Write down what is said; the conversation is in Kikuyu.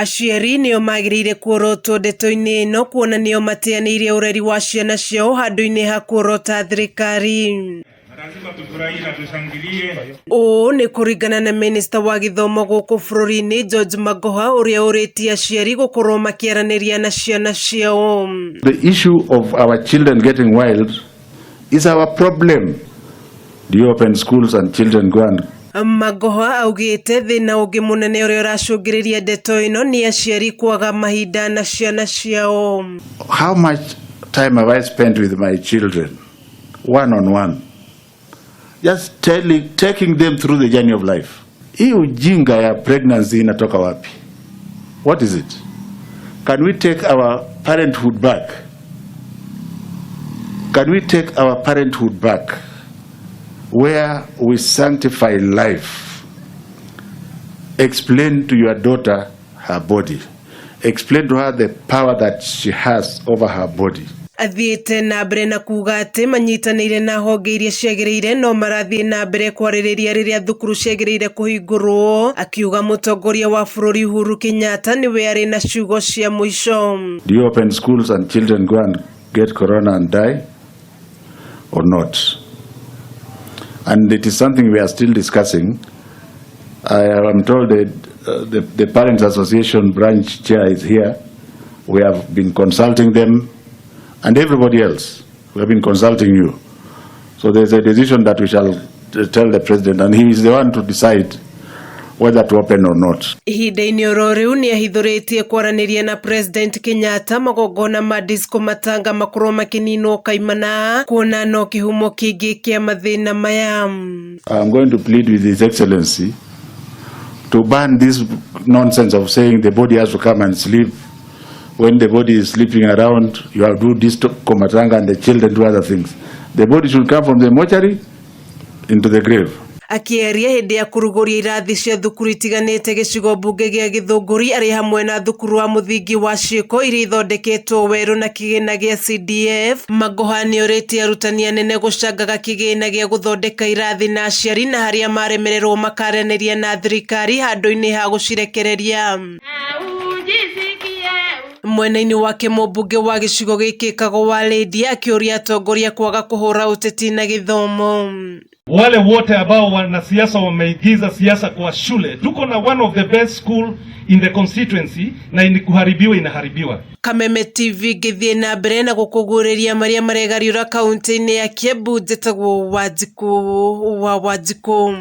Aciari nĩo magĩrĩire kuorotwo ndeto-inĩ ĩno kuona nĩo mateanĩirie ũreri wa ciana ciao handũ-inĩ ha kuorota thirikari. Lazima tufurahie na tushangilie. Ũũ nĩ kũringana na minista wa gĩthomo gũkũ bũrũri-inĩ George Magoha ũrĩa ũrĩtie aciari gũkorwo makĩaranĩria na ciana ciao. The issue of our children getting wild is our problem. Do you open schools and children go and Magoha augĩte thĩna ũngĩ mũnene ũrĩa ũracũngĩrĩria ndeto ĩno nĩ aciari kwaga mahinda na ciana ciao. How much time have I spent with my children, one on one? Just taking them through the journey of life. Hii ujinga ya pregnancy inatoka wapi? What is it? Can we take our parenthood back? Can we take our parenthood back where we sanctify life? Explain to your daughter her body. Explain to her the power that she has over her body. Athiĩte na mbere na kuga atĩ manyitanĩire na honge iria ciagĩrĩire no marathiĩ na mbere kwarĩrĩria rĩrĩa thukuru ciagĩrĩire kũhingũrwo, akiuga mũtongoria wa bũrũri Uhuru Kenyatta nĩwe arĩ na ciugo cia mũico. Do you open schools and children go and get corona and die or not? And it is something we are still discussing. I am told that the Parents Association branch chair is here. We have been consulting them and everybody else. We have been consulting you. So there's a decision that we shall tell the president, and he is the one to decide whether to open or not. Ihinda-inĩ oro rĩu nĩ ahithũrĩtie kwaranĩria na President Kenyatta magongona ma disco matanga makorwo makĩninwo kaimana kuona no kĩhumo kĩngĩ kĩa mathĩna maya. I'm going to plead with His Excellency to ban this nonsense of saying the body has to come and sleep. When the body is sleeping around, you have to do this to matanga and the children do other things. The body should come from the mortuary into the grave. Akĩaria hĩndĩ ya kũrugũria irathi cia thukuru itiganĩte gĩcigo mbunge gĩa Gĩthũngũri arĩ hamwe na thukuru wa mũthingi wa ciĩko iria ithondeketwo werũ na kĩgĩna gĩa CDF, Magoha nĩorĩtie arutani anene gũcangaga kĩgĩna gĩa gũthondeka irathi na aciari na harĩa maremererwo makaranĩria na thirikari handũ-inĩ ha gũcirekereria. Mwena-inĩ wake mũmbunge wa gĩcigo gĩkĩ Kago wa Lydia akĩũria atongoria kwaga kũhũra ũteti na gĩthomo. Wale wote ambao wanasiasa wameingiza siasa kwa shule, tuko na one of the best school in the constituency na ni kuharibiwa inaharibiwa. Kameme TV ngĩthiĩ na mbere na gũkũguũrĩria marĩa maregariũra kaunti-inĩ ya Kiambu. Njĩtagwo Wanjikũ wa Wanjikũ.